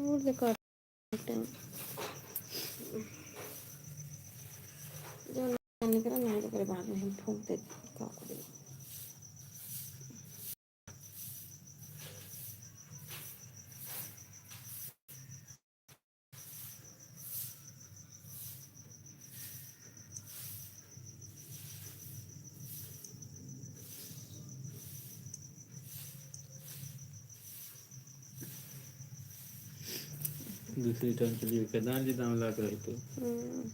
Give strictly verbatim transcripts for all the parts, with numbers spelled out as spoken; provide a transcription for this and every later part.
और देखो, जौन निकला ना, ओकरे बाद में हम फूंक दे, का करी। दूसरी टर्न के लिए कदान जी दाम लाग रही तो। हम्म।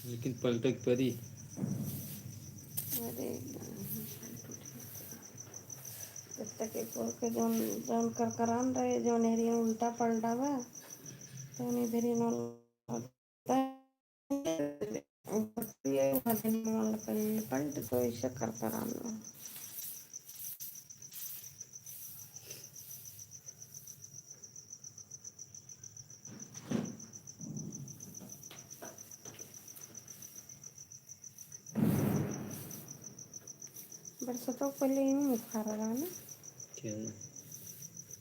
लेकिन पलटे के परी। अरे, जब तक एक और के जौन, जौन करकरान रहे, जौन एरिया उल्टा पलटा बा, तो उन्हीं देरी न पलट तो ऐसे करता रहना। बरसतों के पहले यूं बुखार रहा ना। क्यों?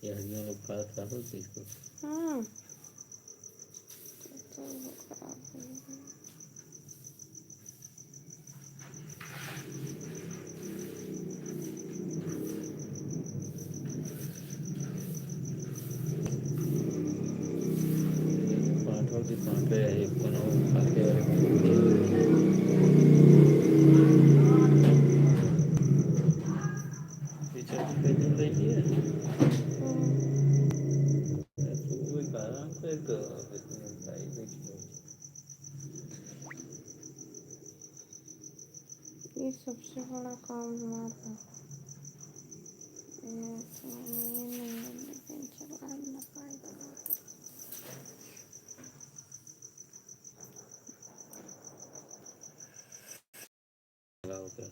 ये हड्डियों लोग फाड़ खराब होती इसको। हाँ। पाँच बजे पाँच बजे है, एक बनाओ, खाते वाले को। ये चाबी पे तो लगी है। हम्म। तो वो एक आराम से एक, एक मिनट आई, देखिए। ये सबसे बड़ा काम हमारा है। ये तो ये नहीं है, लेकिन चलो, आज ना पाएगा। लगा होता है।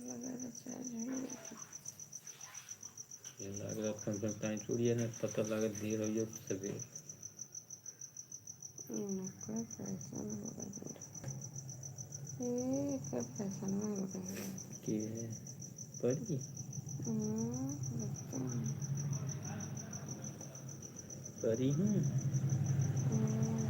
लगा तो चार्ज हो गया। ये लग रहा फंक्शन टाइम छोड़िए ना, पता लगा देर हो गया तो सवेरे। इनका फैशन हो गया। ये का फैशन में हो गया। के है? परी? हम्म, लगता है। परी हूँ। हम्म।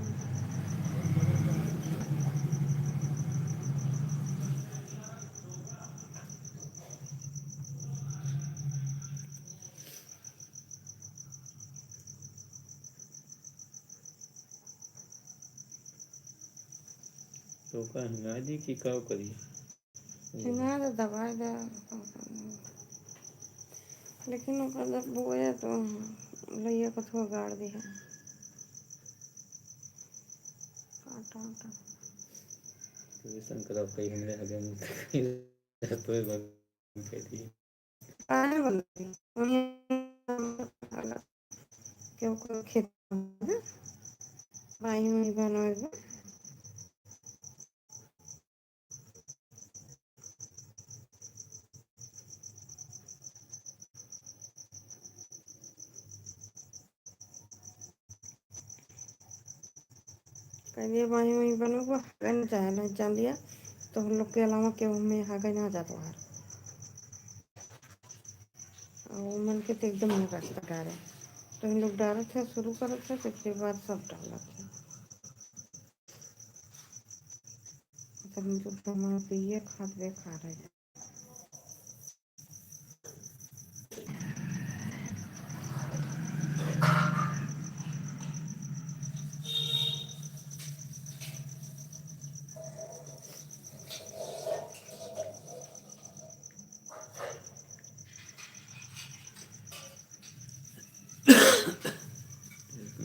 तो का हिंगा दी कि का करी? हिंगा तो दबाई दे, लेकिन ओकर जब बोए तो लइया को थोड़ा गाड़ दे है। काटा, काटा। तो ऐसन करब कहीं हमरे आगे मुँह तक तो बंद कर दी। काहे बोलती? उन्हें केहू के खेत में बाई में बनवे बा। कहिए बाई में बनवे बा, हगे न चाहे नहीं जान लिया, तो हम लोग के अलावा केहू में हगे ना जात बाहर। और उमन के तो एकदम नहीं रास्ता डारे। तो हम लोग डारत है, शुरू करत है, तो एकरे बाद सब डालत है। तो हम लोग तो हमारा पिए खात बेकार है।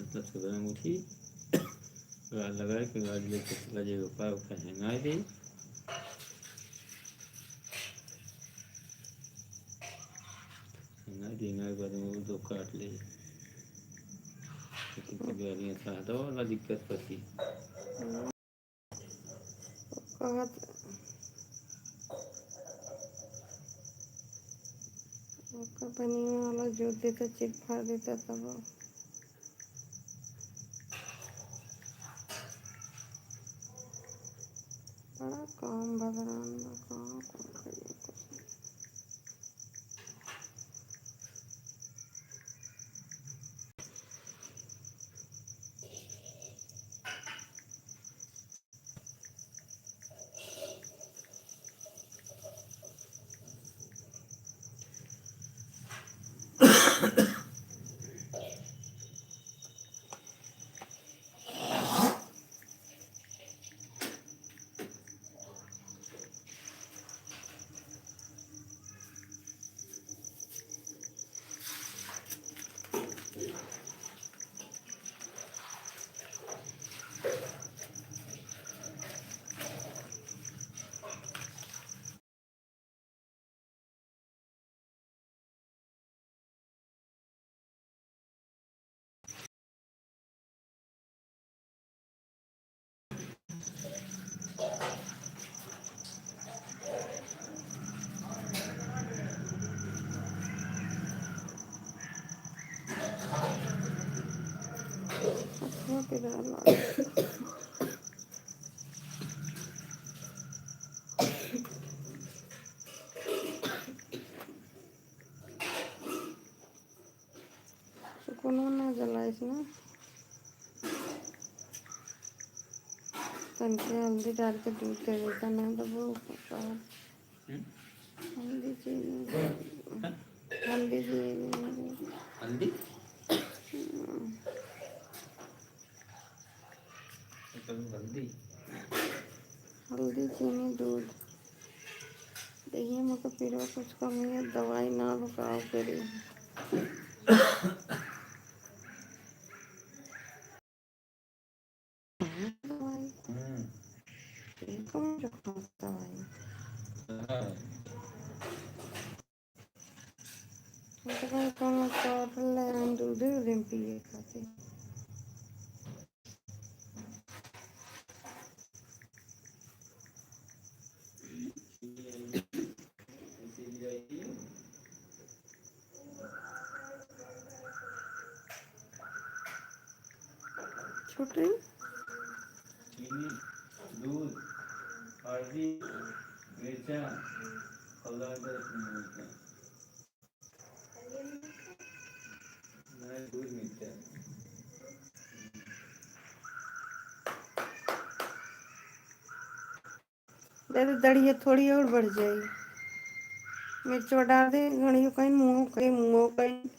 तब से गरम उठी, गाड़ लगाए के गाड़ लेके चला जाए, ऊपर ऊपर हेंगाए दे, हेंगाए दे, हेंगाए के बाद में वो दो काट ले। लेकिन तो गाड़ियाँ सादा वाला दिक्कत पड़ती। कहत, ओकर बनिया वाला जोत देता, चीर फाड़ देता तब। बड़ा काम बदरान बा, कहाँ कौन करिए कुछ। अच्छा, के डाल। सुकूनो ना जलाइस ना। तनके हल्दी डाल के दूध दे देता ना, तो वो का हम्म? हल्दी चीनी। हाँ? हल्दी चीनी। हल्दी? हम्म। तो हल्दी? हल्दी, चीनी, दूध। देखिए, मुझे पीरो कुछ कमी है, दवाई ना रुकाव करी। दवाई। हम्म। ये कौन रखा दवाई? हाँ। हम तो कहीं कौनो चावल ले आए, दूध, दूध पिए खातिर। छूट रही? चीनी, दूध, हल्दी, मिर्चा, हल्दी, मिर्चा। नहीं, दूध मिर्चा। दे दे, दड़िया थोड़ी और बढ़ जाई। मिर्चवा डाल दे, घणियो कहीं, मुँहो कहीं, मुँहो कहीं।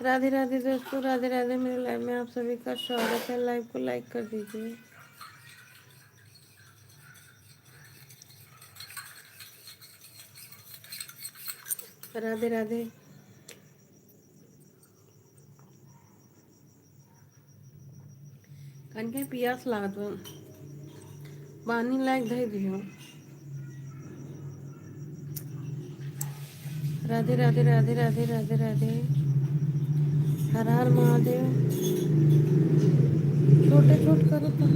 राधे राधे दोस्तों, राधे राधे। मेरे लाइव में आप सभी का स्वागत है। लाइव को लाइक कर दीजिए। राधे राधे। कनके पियास लागत बा, पानी लायक धइ दियो। राधे राधे राधे राधे राधे राधे। हर हर महादेव। छोटे छोट करो तो।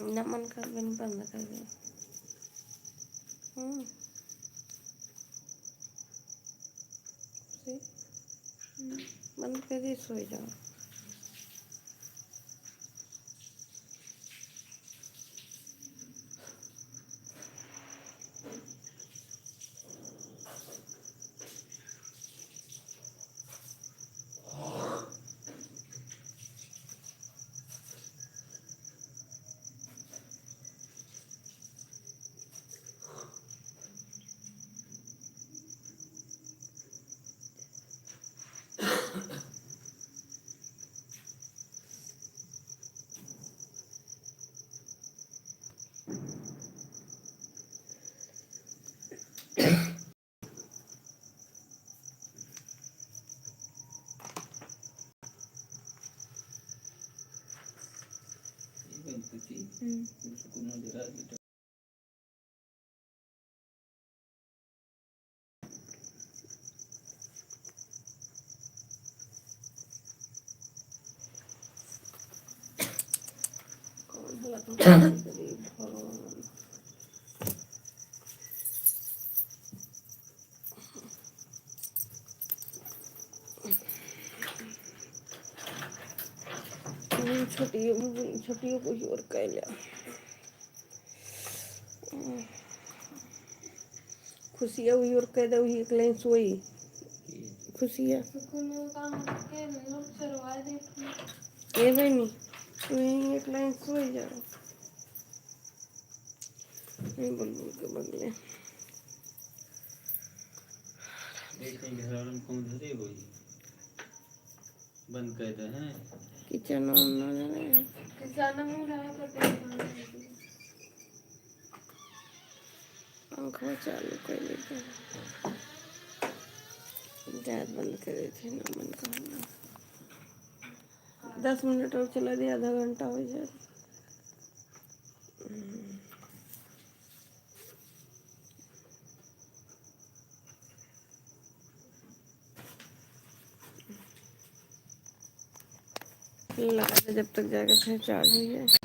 ना मन कर, बिन बंद कर दे। हम्म। See? हम्म। बंद कर दे, सोई जाओ। हम्म। कौन हला तुम? छोटी, छोटियो कुछ और कह लिया। खुशिया हुई और कह दे, वही एक लाइन सोई। खुशिया। ए बहनी, तू यहीं एक लाइन सोई जा। नहीं, बुलबुल के बगले। देख, कहीं घर वालन कौन धरे होई। बंद कर दे, हैं? किचन में ना जाने। किचन में ना करते। पंखा चालू कर लेते हैं। गैस बंद कर देते हैं, ना मन करना। दस मिनट और चला दे, आधा घंटा हो जाए। हम्म। लगा दे, जब तक जाके फिर चार्ज हो जाए।